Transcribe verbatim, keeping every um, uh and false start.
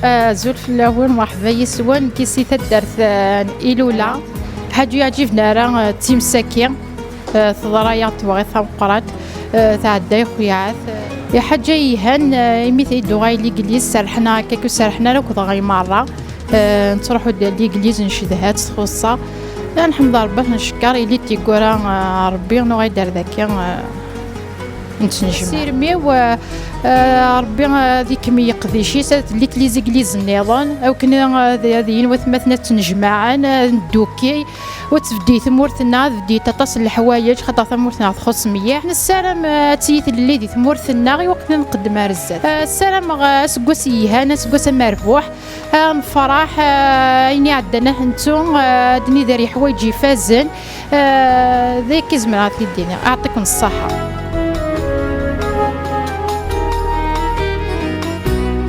Azul fell-awen, mṛeḥba yis-wen, nekki si taddart, eh, n Ilula. Ḥaǧa ur yi-ɛǧiben ara, eh, d times-agi, eh, teḍra-yaɣ-d twaɣit tameqqrant, eh, tɛedda i Xuyɛat. Eh, ḥaǧa yelhan, eh, imi i d-tuɣal legliz, serrḥen-aɣ akka, ur serrḥen ara akk-aɣ i meṛṛa. Eh, nettṛuḥu-d legliz, ncedha-tt, txuṣṣ-aɣ. Eh, nḥemmed Ṛebbi, ad t-ncekkeṛ, yelli-d tiggura, eh, Ṛebbi, nuɣal-d ar daki, eh, nettnejmaɛ. Sirem-iw, eh, eh, Ṛebbi, eh, ad ikemmel leqdic-is, ad tlit les églises nniḍen, akken ad, ad yili watmaten ad ttnejmaɛen, ad neddukki, u ad tbeddel tmurt-nneɣ, ad beddlent aṭas n leḥwayeǧ, xaṭer tamurt-nneɣ txuṣṣ mliḥ. Nessaram, eh, ad tili tlelli di tmurt-nneɣ, i wakken ad nqeddem ar zdat. Eh, ssarameɣ, eh, aseggas yelhan, aseggas amerbuḥ, eh, nefṛeḥ, eh, ayen iɛeddan ad t-nettu, eh, ad d-nider leḥwayeǧ ifazen, eh, d ayen akka i zemreɣ ad t-id-iniɣ. Yeɛṭiken ṣṣeḥḥa.